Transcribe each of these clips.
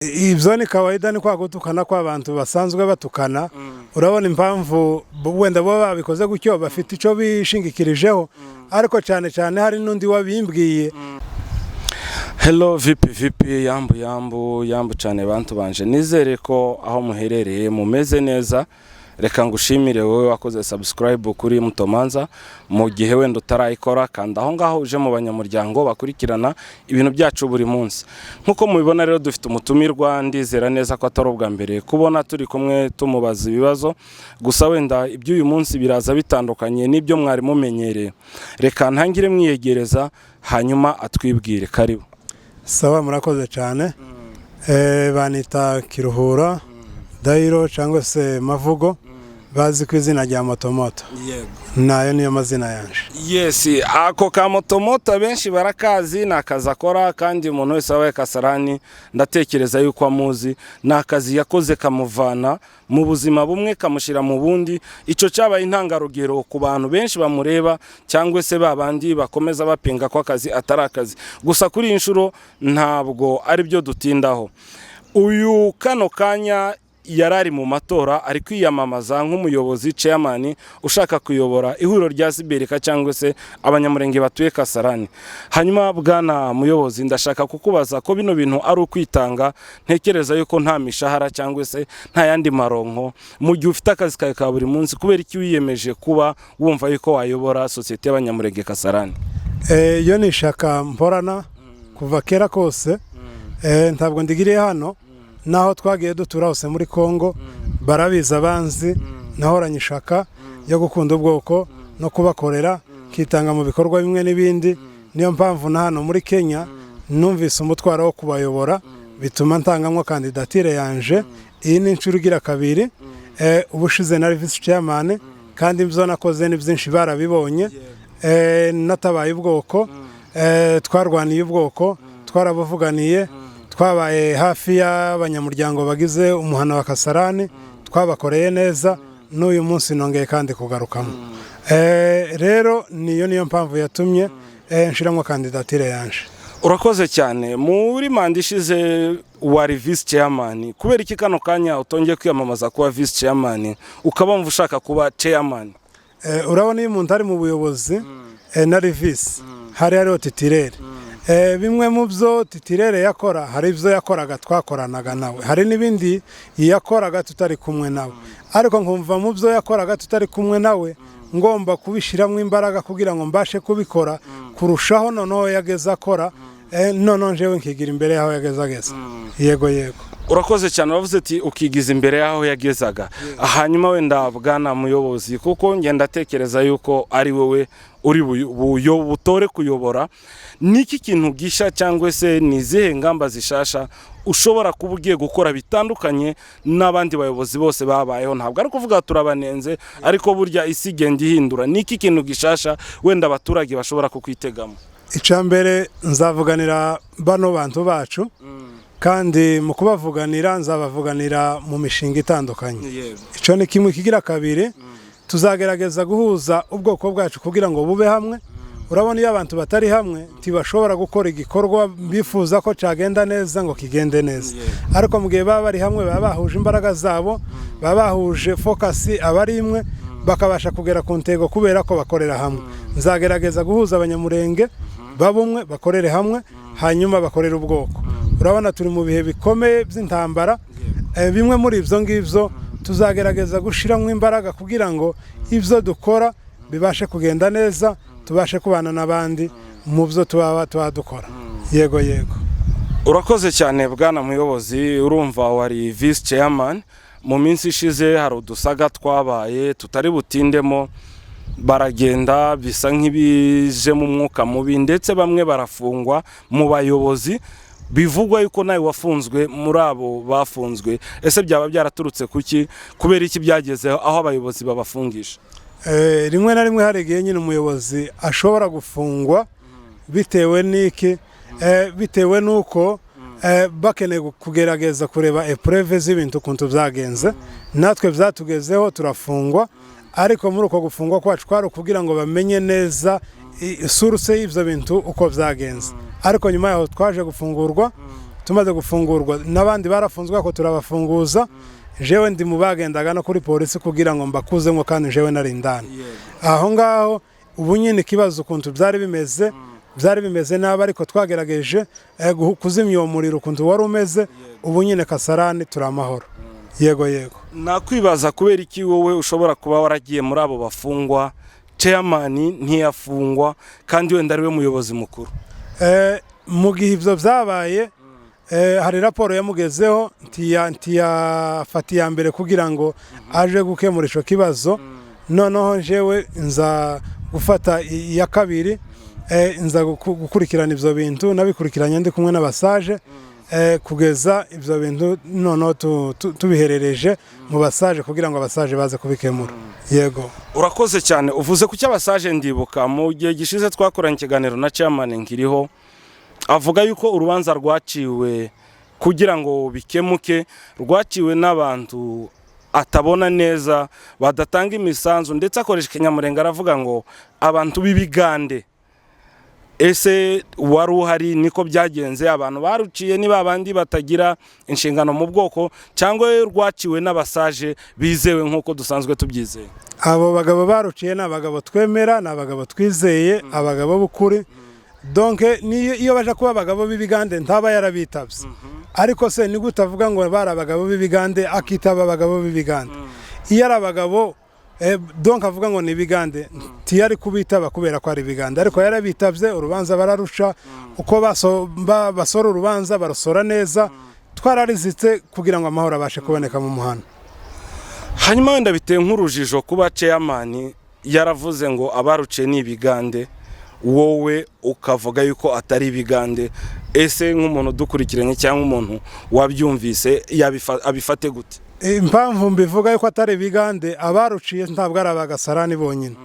Ibyo ni kawaida, ni kwa gutukana kw'abantu basanzwe batukana. Urabona impamvu wenda bo babikoze gutyo, bafite icyo bishingikirijeho, ariko cyane cyane hari n'undi wabimbwiye. Hello, vipi vipi, yambu yambu yambu cyane bantu banje. Nizere ko aho muherereye mumeze neza. Reka ngushimire wowe wakoze subscribe kuri Mutomanza. Mu gihe wenda utarayikora, kanda aho ngaho uje mu banyamuryango bakurikirana ibintu byacu buri munsi. Nk'uko mubibona rero, dufite umutumirwa. Ndizera neza ko atari ubwa mbere kubona turi kumwe tumubaza ibibazo, gusa wenda iby'uyu munsi biraza bitandukanye n'ibyo mwari mumenyereye. Reka ntangire mwiyegereza, hanyuma atwibwire. Karibu. Sawa, murakoze cyane. Banita Kiruhura Dayiro cyangwa se Mavugo, bazi ku izina rya Motomoto. Nayo niyo mazina yanje. Yes, ako ka Motomoto abenshi barakazi, ni akazi akora, kandi umuntu wese wabaye Kasarani ndatekereza yuko amuzi. Ni akazi yakoze kamuvana mu buzima bumwe kamushyira mu bundi. Icyo cyabaye intangarugero ku bantu benshi bamureba, cyangwa se ba bandi bakomeza bapinga ko akazi atari akazi. Gusa kuri iyi nshuro ntabwo ari byo dutindaho. Uyu kano kanya yari ari mu matora, ari kwiyamamaza nk'umuyobozi, chairman ushaka kuyobora ihuriro rya Siberika cyangwa se Abanyamurenge batuye Kasarani. Hanyuma bwana muyobozi, ndashaka kukubaza ko bino bintu ari ukwitanga. Ntekereza yuko nta mishahara cyangwa se nta yandi maronko, mu gihe ufite akazi kawe ka buri munsi, kubera iki wiyemeje kuba wumva yuko wayobora sosiyete y'Abanyamurenge Kasarani? Iyo ni ishaka mporana kuva kera kose. Ntabwo ndigiriye hano, naho twagiye dutura hose muri Congo barabizi abanzi. Nahoranye ishaka yo gukunda ubwoko no kubakorera, kitanga mu bikorwa bimwe n'ibindi. Niyo mpamvu na hano muri Kenya numvise umutwaro wo kubayobora, bituma ntangamo kandidatire yanje. Iyi ni inshuro igira kabiri. Ubushize nari vice chairman, kandi ibyo nakoze ni byinshi, barabibonye. Natabaye ubwoko, twarwaniye ubwoko, twarabuvuganiye, twabaye hafi y'abanyamuryango bagize umuhana wa Kasarani, twabakoreye neza. N'uyu munsi nongeye kandi kugarukamo. Rero niyo mpamvu yatumye nshiramo kandidatire yanje. Urakoze cyane. Muri manda ishize wari vice chairman. Kubera iki kano kanya utongeye kwiyamamaza kuba vice chairman, ukaba wumva ushaka kuba chairman? Urabona iyo umuntu ari mu buyobozi, nari vice, hari hariho titulaire. Bimwe mu byo titulaire yakora, hari ibyo yakoraga twakoranaga nawe, hari n'ibindi yakoraga tutari kumwe nawe, ariko nkumva mu byo yakoraga tutari kumwe nawe ngomba kubishyiramo imbaraga kugira ngo mbashe kubikora kurushaho noneho yageze akora, noneho njyewe nkigira imbere y'aho yageze ageze. Yego. Urakoze cyane. Uravuze ati ukigiza imbere y'aho yagezaga. Hanyuma wenda bwana muyobozi, kuko ngenda atekereza yuko ari wowe uri butore kuyobora, niki kintu gisha cyangwa se ni izihe ngamba zishasha ushobora kuba ugiye gukora bitandukanye n'abandi bayobozi bose babayeho? Ntabwo ari kuvuga turabanenze, ariko burya isi igenda ihindura. Niki kintu gishasha wenda abaturage bashobora kukwitegamo? Icya mbere, nzavuganira bano bantu bacu, kandi mu kubavuganira nzabavuganira mu mishinga itandukanye. Icyo ni kimwe. Kigira kabiri, tuzagerageza guhuza ubwoko bwacu kugira ngo bube hamwe. Urabona iyo abantu batari hamwe ntibashobora gukora igikorwa bifuza ko cyagenda neza ngo kigende neza, ariko mu gihe baba bari hamwe, baba bahuje imbaraga zabo, baba bahuje focus, aba ari imwe, bakabasha kugera ku ntego kubera ko bakorera hamwe. Nzagerageza guhuza Abanyamurenge, babe umwe, bakorere hamwe, hanyuma bakorere ubwoko. Urabona turi mu bihe bikomeye by'intambara. Bimwe muri ibyo ngibyo tuzagerageza gushyiramo imbaraga kugira ngo ibyo dukora bibashe kugenda neza, tubashe kubana n'abandi mu byo tuba dukora. Yego. Urakoze cyane bwana muyobozi. Urumva wari vice chairman mu minsi ishize, hari udusaga twabaye tutari butindemo, baragenda bisa nk'ibijemo umwuka mubi, ndetse bamwe barafungwa mu bayobozi. Bivugwa yuko nawe wafunzwe muri abo bafunzwe. Ese byaba byaraturutse kuki? Kubera iki byagezeho aho abayobozi babafungisha? Rimwe na rimwe hari igihe nyine umuyobozi ashobora gufungwa bitewe n'iki? Bitewe n'uko bakeneye kugerageza kureba e preuve z'ibintu ukuntu byagenze. Natwe byatugezeho turafungwa, ariko muri uko gufungwa kwacu kwari ukugira ngo bamenye neza source y'ibyo bintu uko byagenze. Ariko nyuma yaho twaje gufungurwa. Tumaze gufungurwa, n'abandi barafunzwe ariko turabafunguza. Jewe ndi mu bagendaga no kuri polisi kugira ngo mbakuzemo, kandi jewe nari indani aho ngaho. Ubu nyine ikibazo ukuntu byari bimeze, byari bimeze nabi, ariko twagerageje kuzimya uwo muriro ukuntu wari umeze. Ubu nyine Kasarani turi amahoro, yego. Nakwibaza kubera iki wowe ushobora kuba waragiye muri abo bafungwa, chairman ntiyafungwa, kandi wenda ari we muyobozi mukuru? Mu gihe ibyo byabaye, hari raporo yamugezeho, ntiyafata iya mbere kugira ngo aje gukemura icyo kibazo. Noneho njyewe nza gufata iya kabiri, nza gukurikirana ibyo bintu. Nabikurikiranye ndi kumwe n'abasaje kugeza ibyo bintu noneho tubiherereje mu basaje kugira ngo abasaje baze kubikemura, yego. Urakoze cyane. Uvuze ku cy'abasaje, ndibuka mu gihe gishize twakoranye ikiganiro na chairman Nkiriho, avuga yuko urubanza rwaciwe kugira ngo bikemuke rwaciwe n'abantu atabona neza, badatanga imisanzu, ndetse akoresha ikinyamurenga aravuga ngo abantu b'ibigande. Ese wari uhari? Niko byagenze? Abantu baruciye ni babandi batagira inshingano mu bwoko, cyangwa rwaciwe n'abasaje bizewe nk'uko dusanzwe tubyizeye? Abo bagabo baruciye ni abagabo twemera, ni abagabo twizeye, abagabo b'ukuri. Donc niyo iyo baje kuba abagabo b'ibigande ntaba yarabitabye. Ariko se ni gute avuga ngo bari abagabo b'ibigande, akitaba abagabo b'ibigande? Iyo ari abagabo donc avuga ngo ni ibigande, ntiyari kubitaba kubera ko ari ibigande. Ariko yarabitabye, urubanza bararusha uko basora urubanza, barusora neza. Twararizitse kugira ngo amahoro abashe kuboneka mu muhanda. Hanyuma wenda biteye nk'urujijo kuba chairman yaravuze ngo abaruciye ni ibigande, wowe ukavuga yuko atari ibigande. Ese nk'umuntu udukurikiranye cyangwa umuntu wabyumvise abifate gute? Impamvu mbivuga yuko atari ibigande, abaruciye ntabwo ari abagasarani bonyine.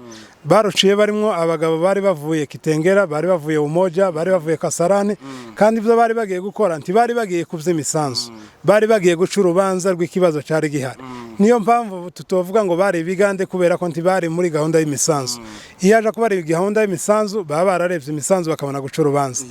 Baruciye barimo abagabo bari bavuye Kitengera, bari bavuye Umoja, bari bavuye Kasarani. Kandi ibyo bari bagiye gukora, ntibari bagiye kubya imisanzu, bari bagiye guca urubanza rw'ikibazo cyari gihari. Niyo mpamvu tutovuga ngo bari ibigande, kubera ko ntibari muri gahunda y'imisanzu. Iyo aje kuba ari gahunda y'imisanzu, baba bararebye imisanzu bakabona guca urubanza,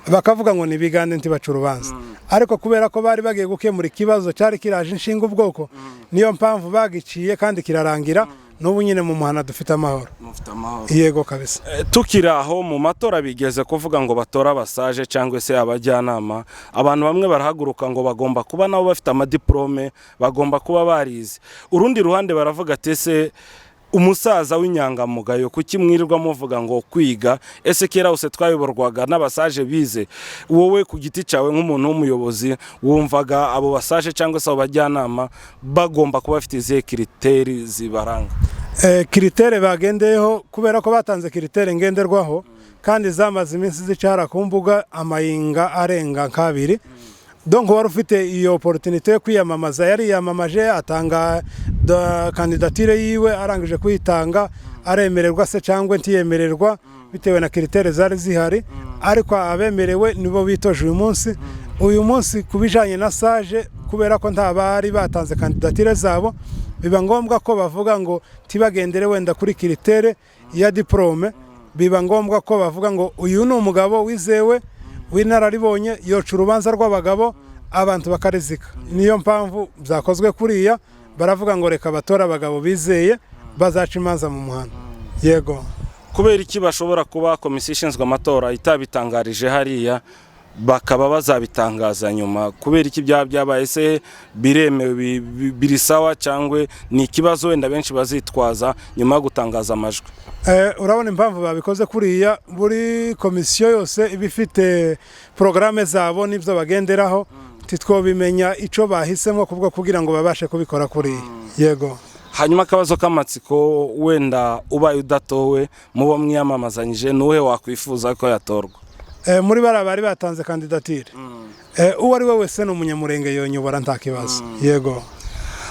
bakavuga ngo ni ibigande, ntibaca urubanza. Ariko kubera ko bari bagiye gukemura ikibazo cyari kiraje inshinga ubwoko, niyo mpamvu bagiciye kandi kirarangira. N'ubu nyine mu muhanda dufite amahoro. Mufite amahoro. Yego kabisa. Tukiri aho, mu matora bigeze kuvuga ngo batore abasaje cyangwa se abajyanama. Abantu bamwe barahaguruka ngo bagomba kuba nabo bafite amadiporome, bagomba kuba barize. Urundi ruhande baravuga ati: ese umusaza w'inyangamugayo, kuki mwirirwa muvuga ngo kwiga? Ese kera hose twayoborwaga n'abasaje bize? Wowe ku giti cyawe nk'umuntu w'umuyobozi, wumvaga abo basaje cyangwa se abo bajyanama bagomba kuba bafite izihe critères zibaranga? Critères bagendeyeho, kubera ko batanze critères ngenderwaho kandi zamaze iminsi zicara ku mbuga amayinga arenga nk'abiri. Donc wari ufite iyo opportunité yo kwiyamamaza yariyamamaje, atanga candidature yiwe. Arangije kuyitanga, aremererwa se cyangwa ntiyemererwa bitewe na critères zari zihari. Ariko abemerewe nibo bitoje uyu munsi. Uyu munsi ku bijyanye na sage, kubera ko nta bari batanze candidature zabo, biba ngombwa ko bavuga ngo tibagendere wenda kuri critère ya diplôme. Biba ngombwa ko bavuga ngo uyu ni umugabo wizewe w'inararibonye, yoca urubanza rw'abagabo, abantu bakarizika. Niyo mpamvu byakozwe kuriya. Baravuga ngo reka batore abagabo bizeye bazaca imanza mu muhanda, yego. Kubera iki bashobora kuba komisiyo ishinzwe amatora itabitangarije hariya, bakaba bazabitangaza nyuma? Kubera iki byaba byabaye? Se biremewe, biri sawa, cyangwa ni ikibazo wenda benshi bazitwaza nyuma yo gutangaza amajwi? Urabona impamvu babikoze kuriya, buri komisiyo yose iba ifite porogaramu zabo n'ibyo bagenderaho. Ntitwobimenya icyo bahisemo kubwo kugira ngo babashe kubikora kuriya, yego. Hanyuma akabazo k'amatsiko, wenda ubaye udatowe, mubo mwiyamamazanyije nuhe wakwifuza ko yatorwa? Muri bariya bari batanze candidature, uwo ari we wese ni umunyamurenge, yonyobora nta kibazo, yego.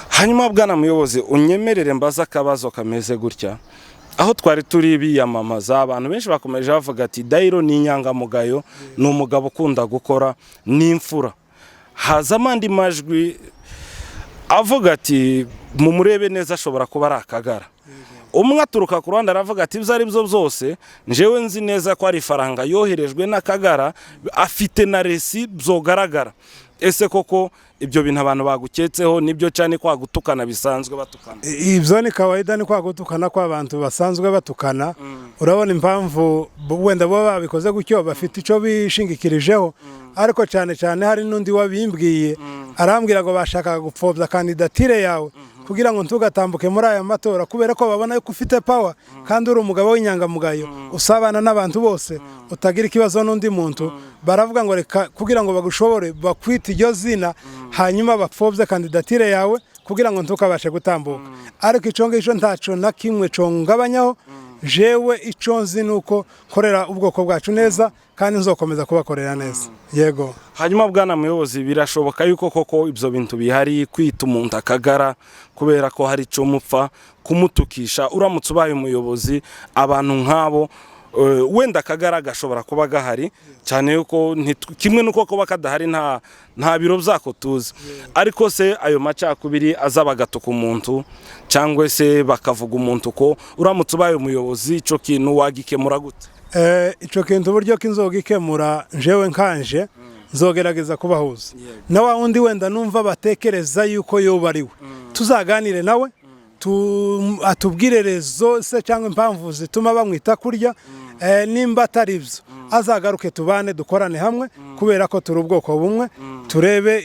Hanyuma bwana muyobozi, unyemerere mbaze akabazo kameze gutya. Aho twari turi biyamamaza, abantu benshi bakomeje bavuga ati Dayiro ni inyangamugayo, ni umugabo ukunda gukora, ni imfura. Hazamo andi majwi avuga ati mumurebe neza, ashobora kuba ari akagara. Umwe aturuka ku ruhande aravuga ati: "Ibyo ari byo byose, njyewe nzi neza ko ari ifaranga yoherejwe n'Akagara, afite na resi byogaragara." Ese koko ibyo bintu abantu baguketseho nibyo, cyane kwa gutukana bisanzwe batukana? Ibyo ni kawaida, ni kwa gutukana kw'abantu basanzwe batukana. Urabona impamvu wenda bo babikoze gutyo, bafite icyo bishingikirijeho, ariko cyane cyane hari n'undi wabimbwiye, arambwira ngo bashakaga gupfobya kandidatire yawe kugira ngo ntugatambuke muri aya matora, kubera ko babona yuko ufite power kandi uri umugabo w'inyangamugayo, usabana n'abantu bose, utagira ikibazo n'undi muntu. Baravuga ngo reka kugira ngo bagushobore bakwite iryo zina, hanyuma bapfobye kandidatire yawe kugira ngo ntukabashe gutambuka. Ariko icyo ngicyo ntaco na kimwe congabanyaho. Jewe icyo nzi ni uko nkorera ubwoko bwacu neza, kandi nzokomeza kubakorera neza, yego. Hanyuma bwana muyobozi, birashoboka yuko koko ibyo bintu bihari, kwita umuntu Akagara kubera ko hari icyo mupfa, kumutukisha? Uramutse ubaye umuyobozi, abantu nk'abo, wenda Akagara gashobora kuba gahari cyane, yuko kimwe n'uko kuba kadahari nta biro byako tuzi, ariko se ayo macakubiri aza bagatuka umuntu cyangwa se bakavuga umuntu, ko uramutse ubaye umuyobozi icyo kintu wagikemura gute? Ico kintu uburyo kinzogikemura, njewe nkanje nzogerageza kubahuza na wa wundi wenda numva batekereza yuko yoba ari we. Tuzaganire nawe, atubwire raison se cyangwa impamvu zituma bamwita kurya. Nimba atari byo, azagaruke tubane, dukorane hamwe, kubera ko turi ubwoko bumwe. Turebe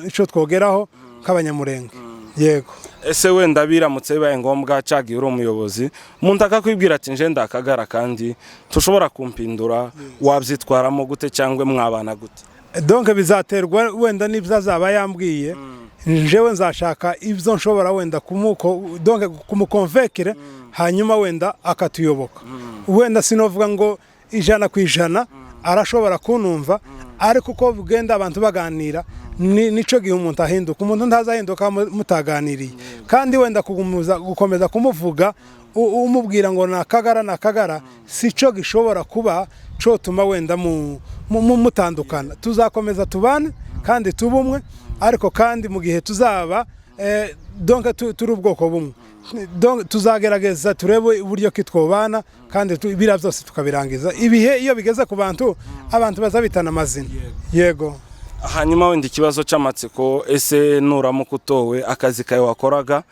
ico twogeraho nk'Abanyamurenge, yego. Ese wenda biramutse bibaye ngombwa, cagiye uri umuyobozi, umuntu akakwibwira ati: "Nje ndakagara kandi tushobora kumpindura," wabyitwaramo gute cyangwa mwabana gute? Donc bizaterwa wenda n'ibyo azaba yambwiye. Njyewe nzashaka ibyo nshobora wenda kumuko, donc kumuconvaincre, hanyuma wenda akatuyoboka. Wenda sinovuga ngo 100% arashobora kunumva, ariko uko bugenda abantu baganira nico gihe umuntu ahinduka. Umuntu ntazahinduka mutaganiriye. Kandi wenda gukomeza kumuvuga, umubwira ngo ni Akagara, ni Akagara, si cyo gishobora kuba cotuma wenda mutandukana. Tuzakomeza tubane kandi tube umwe, ariko kandi mu gihe tuzaba donc turi ubwoko bumwe. Donc tuzagerageza turebe uburyo ki twobana, kandi biriya byose tukabirangiza. Ibihe iyo bigeze ku bantu, abantu bazabitana amazina, yego. Hanyuma wenda ikibazo cy'amatsiko: ese nuramuka utowe, akazi kawe wakoraga,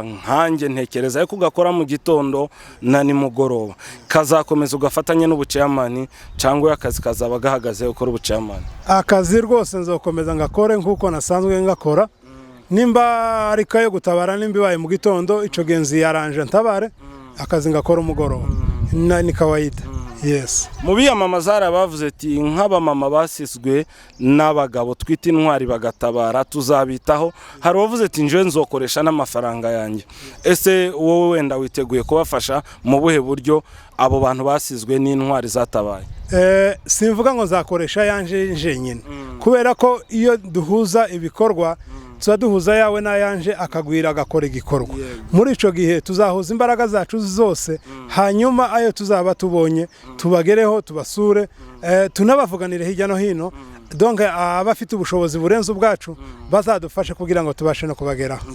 nkanjye ntekereza yuko ugakora mu gitondo na nimugoroba, kazakomeza ugafatanye n'ubuchairman, cyangwa akazi kazaba gahagaze ukora ubuchairman? Akazi rwose nzokomeza ngakore nk'uko nasanzwe ngakora. Nimba ari kayo gutabara, nimba ibaye mu gitondo, ico genzi yaranje ntabare, akazi ngakora umugoroba. Ni kawaida, yes. Mu biyamamaza hari abavuze ati: "Nk'abamama basizwe n'abagabo twita intwari bagatabara, tuzabitaho." Hari uwavuze ati: "Njyewe nzokoresha n'amafaranga yanjye." Ese wowe wenda witeguye kubafasha mu buhe buryo abo bantu basizwe n'intwari zatabaye? Simvuga ngo nzakoresha yanje njenyine, kubera ko iyo duhuza ibikorwa tuba duhuza yawe n'ayanje, akagwira agakora igikorwa. Muri icyo gihe tuzahuza imbaraga zacu zose, hanyuma ayo tuzaba tubonye tubagereho, tubasure, tunabavuganire hirya no hino. Donc abafite ubushobozi burenze ubwacu bazadufashe kugira ngo tubashe no kubageraho,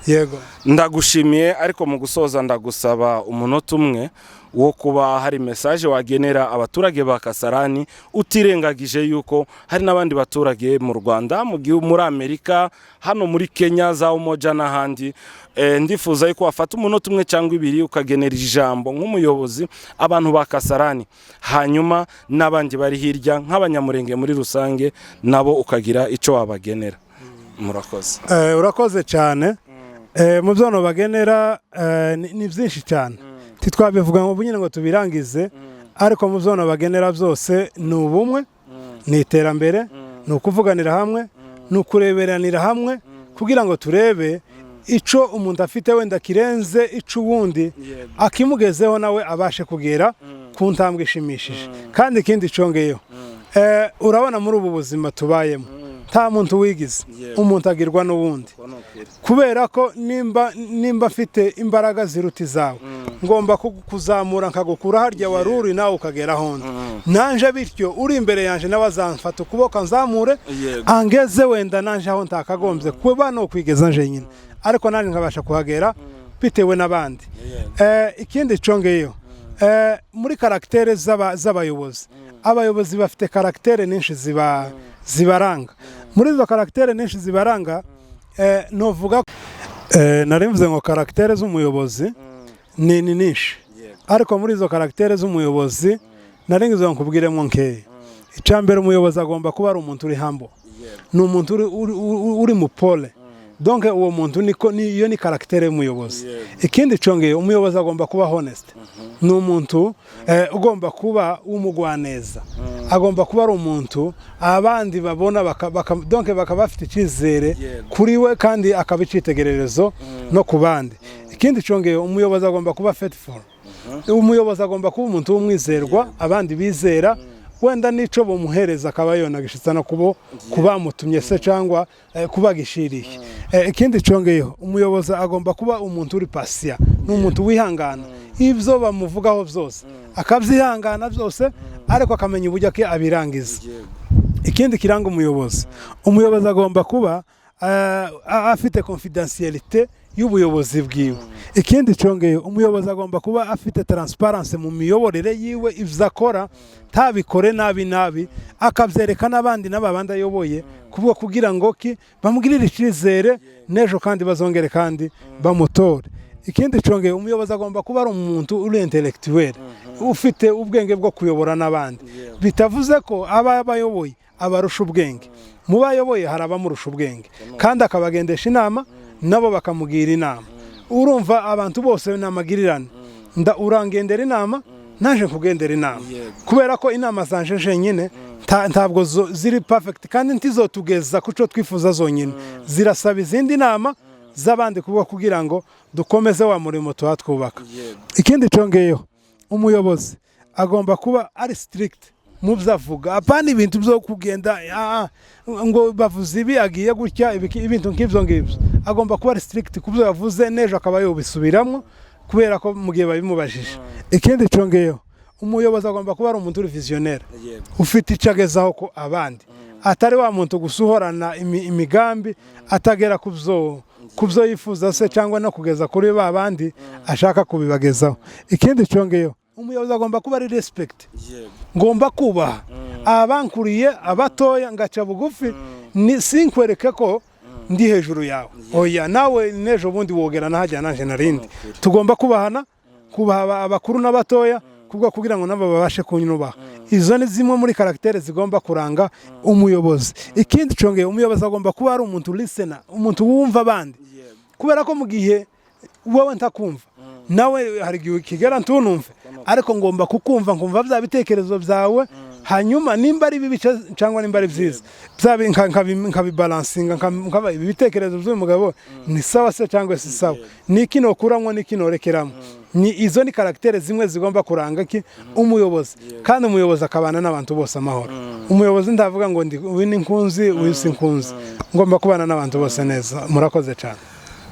yego. Ndagushimiye, ariko mu gusoza ndagusaba umunota umwe wo kuba hari message wagenera abaturage ba Kasarani, utirengagije yuko hari n'abandi baturage mu Rwanda, mu gihugu, muri Amerika, hano muri Kenya, za Umoja n'ahandi. Ndifuza yuko wafata umunota umwe cyangwa ibiri ukagenera ijambo nk'umuyobozi abantu ba Kasarani, hanyuma n'abandi bari hirya nk'Abanyamurenge muri rusange, nabo ukagira icyo wabagenera. Murakoze. Urakoze cyane. Mu byo bagenera ni byinshi cyane, ntitwabivuga ngo nyine ngo tubirangize, ariko mu byo bagenera byose ni ubumwe, ni iterambere, ni ukuvuganira hamwe, ni ukureberanira hamwe, kugira ngo turebe icyo umuntu afite wenda kirenze icyo uwundi, akimugezeho nawe abashe kugera ku ntambwe ishimishije. Kandi ikindi cyongeyeho, urabona muri ubu buzima tubayemo nta muntu wigize, umuntu agirwa n'uwundi, kubera ko nimba mfite imbaraga ziruta izawe, ngomba kuzamura nkagukura harya wari uri, nawe ukagera aho ndi nanje. Bityo uri imbere yanjye nawe azamfata ukuboko anzamure, angeze wenda nanje aho ntakagombye kuba no kwigeza nje nyine, ariko nanjye nkabasha kuhagera. Bitewe n'abandi. Ikindi congeyeho, muri caractère z'abayobozi, abayobozi bafite caractère nyinshi zibaranga. Muri izo caractère nyinshi zibaranga, novuga, nari mvuze ngo caractère z'umuyobozi ni nyinshi, ariko muri izo caractère z'umuyobozi nari ngize ngo nkubwiremo nkeya. Icya mbere, umuyobozi agomba kuba ari umuntu uri humble, ni umuntu uri mu pole. Donc uwo muntu niko iyo ni caractère y'umuyobozi. Ikindi congeye, umuyobozi agomba kuba honest, ni umuntu ugomba kuba w'umugwaneza, agomba kuba ari umuntu abandi babona donc bakaba bafite icyizere kuri we, kandi akaba icyitegererezo no ku bandi. Ikindi congeye, umuyobozi agomba kuba faithful, umuyobozi agomba kuba umuntu w'umwizerwa, abandi bizera, wenda n'ico bumuhereza akaba yonagishitsa no kubo kubamutumye se cyangwa kubagishiriye. Ikindi congeyeho, umuyobozi agomba kuba umuntu uri patient, ni umuntu wihangana, ibyo bamuvugaho byose akabyihangana byose, ariko akamenya uburyo abirangiza. Ikindi kiranga umuyobozi, umuyobozi agomba kuba afite confidentialité y'ubuyobozi bwiwe. Ikindi congeye, umuyobozi agomba kuba afite transparence mu miyoborere yiwe, ibyo akora ntabikore nabi nabi, akabyereka n'abandi n'ababandi ayoboye, kuvuga kugira ngo ki bamugirire icyizere n'ejo kandi bazongere kandi bamutore. Ikindi congeye, umuyobozi agomba kuba ari umuntu uri intellectuel, ufite ubwenge bwo kuyobora n'abandi, bitavuze ko aba abayoboye abarusha ubwenge. Mu bayoboye hari abamurusha ubwenge, kandi akabagendesha inama, nabo bakamugira inama. Urumva abantu bose ni amagirirane, nda urangendera inama, naje kugendera inama, kubera ko inama zanje jenyine ntabwo ziri perfect, kandi ntizotugeza ku cyo twifuza zonyine, zirasaba izindi nama z'abandi kuvuga kugira ngo dukomeze wa murimo tuba twubaka. Ikindi congeyeho, umuyobozi agomba kuba ari strict mu byo avuga, apana ibintu byo kugenda ngo bavuze ibi agiye gutya, ibintu nk'ibyo ngibyo. Agomba kuba ari strict ku byo yavuze, n'ejo akaba yobisubiramo, kubera ko mu gihe babimubajije. Ikindi congeyeho, umuyobozi agomba kuba ari umuntu uri visionnaire, ufite icyo agezaho ko abandi, atari wa muntu gusa uhorana imigambi atagera ku byo yifuza se cyangwa no kugeza kuri ba bandi ashaka kubibagezaho. Ikindi congeyeho, umuyobozi agomba kuba ari respect, ngomba kubaha abankuriye, abatoya, ngaca bugufi, ni sinkwereke ko ndi hejuru yawe. Oya, nawe n'ejo bundi wogera nahajya nanje narindi. Tugomba kubahana, kubaha abakuru n'abatoya, kubwo kugira ngo nabo babashe kunyubaha. Izo ni zimwe muri caractère zigomba kuranga umuyobozi. Ikindi congeye, umuyobozi agomba kuba ari umuntu listener, umuntu wumva abandi, kubera ko mu gihe wowe ntakumva, nawe hari igihe kigera ntunumve, ariko ngomba kukumva, nkumva bya bitekerezo byawe, hanyuma nimba ari bibi cyangwa nimba ari byiza, nkabibalansinga, nkaba ibi bitekerezo by'uyu mugabo ni sawa se cyangwa si sawa, ni iki nokuramo, ni iki norekeramo. Ni izo ni caractère zimwe zigomba kuranga ki umuyobozi. Kandi umuyobozi akabana n'abantu bose amahoro. Umuyobozi ndavuga ngo ndi uyu ni nkunzi, uyu si nkunzi, ngomba kubana n'abantu bose neza. Murakoze cyane.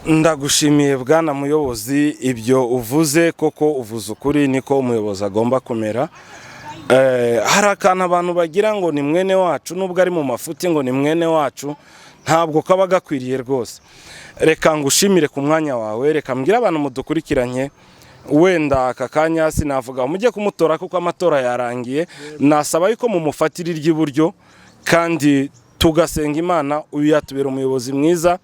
Ndagushimiye, bwana muyobozi. Ibyo uvuze koko uvuze ukuri, niko umuyobozi agomba kumera. Hari akantu abantu bagira ngo ni mwene wacu, nubwo ari mu mafuti ngo ni mwene wacu, ntabwo kaba gakwiriye rwose. Reka ngushimire ku mwanya wawe. Reka mbwire abantu mudukurikiranye, wenda aka kanya sinavuga mujye kumutora kuko amatora yarangiye, nasaba yuko mumufatira iry'iburyo kandi tugasenga Imana, uyu yatubera umuyobozi mwiza.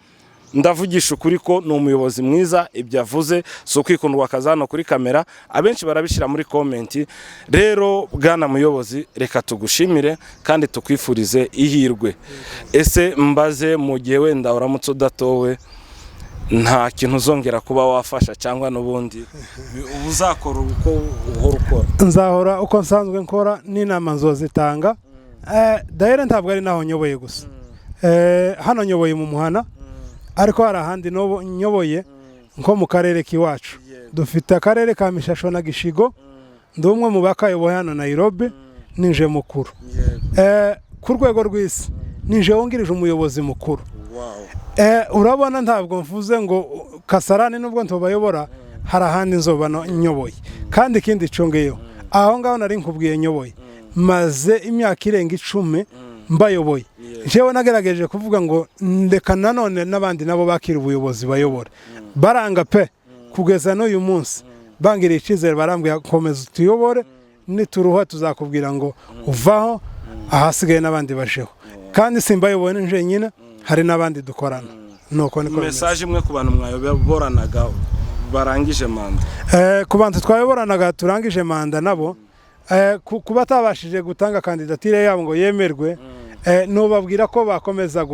Ndavugisha ukuri ko ni umuyobozi mwiza. Ibyo avuze si ukwikundwa akaza hano kuri kamera, abenshi barabishyira muri comment. Rero bwana muyobozi, reka tugushimire kandi tukwifurize ihirwe. Ese mbaze, mu gihe wenda uramutse udatowe, nta kintu uzongera kuba wafasha, cyangwa n'ubundi uba uzakora uko uhora ukora? Nzahora uko nsanzwe nkora, n'inama nzozitanga. Dahere ntabwo ari naho nyoboye gusa. Hano nyoboye mu muhana, ariko hari ahandi nyoboye nko mu karere k'iwacu. Dufite akarere ka Mishasho na Gishigo, ndi umwe mu bakayoboye hano Nairobi, ninje mukuru. Ku rwego rw'isi ninje wungirije umuyobozi mukuru. Urabona ntabwo mvuze ngo Kasarani nubwo ntubayobora, hari ahandi nzoba nyoboye. Kandi ikindi congeyeho, aho ngaho nari nkubwiye nyoboye, maze imyaka irenga 10 mbayoboye. Jewe nagerageje kuvuga ngo ndeka nanone n'abandi nabo bakira ubuyobozi bayobora, baranga pe. Kugeza n'uyu munsi bangiriye icyizere, barambwira: "Komeza utuyobore, nituruha tuzakubwira ngo uvaho, ahasigaye n'abandi bajeho." Kandi simbayoboye njyenyine, hari n'abandi dukorana. Nuko niko bimeze. Message imwe ku bantu mwayoboranaga barangije manda. Ku bantu twayoboranaga turangije manda nabo, kuba atabashije gutanga kandidatire yabo ngo yemerwe, nubabwira ko bakomeza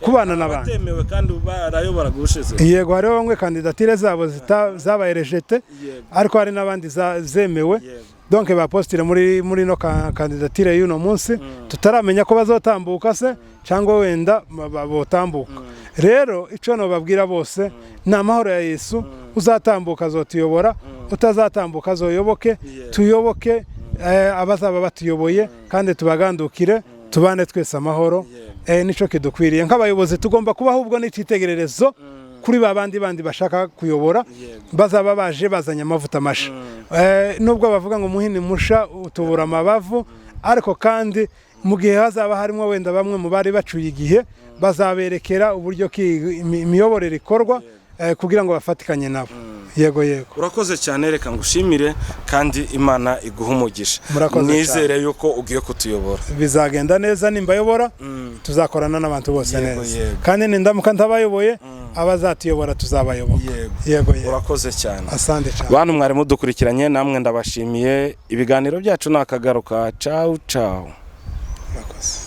kubana n'abandi. Batemewe kandi barayoboraga ubushize. Yego, hariho bamwe kandidatire zabo zabaye rejeté, ariko hari n'abandi zemewe. Donc bapostule muri no kandidatire y'uno munsi, tutaramenya ko bazotambuka se cyangwa wenda botambuka. Rero icyo nobabwira bose ni amahoro ya Yesu. Uzatambuka azotuyobora, utazatambuka azoyoboke. Tuyoboke abazaba batuyoboye kandi tubagandukire, tubane twese amahoro. Nico kidukwiriye nk'abayobozi. Tugomba kuba ahubwo n'icyitegererezo kuri ba bandi bandi bashaka kuyobora, bazaba baje bazanye amavuta masha. Nubwo bavuga ngo umuhini musha utubura amabavu, ariko kandi mu gihe hazaba harimo wenda bamwe mu bari bacuye igihe, bazaberekera uburyo ki imiyoborere ikorwa, kugira ngo bafatikanye nabo. Yego. Urakoze cyane, reka ngushimire kandi Imana iguhe umugisha. Murakoze. Nizere yuko ugiye kutuyobora. Bizagenda neza nimbayobora, tuzakorana n'abantu bose neza. Kandi nindamuka ntabayoboye, abazatuyobora tuzabayoboka. Yego. Urakoze cyane. Asante cyane. Bantu mwari mudukurikiranye, namwe ndabashimiye. Ibiganiro byacu ni akagaruka. Cawu cawu. Murakoze.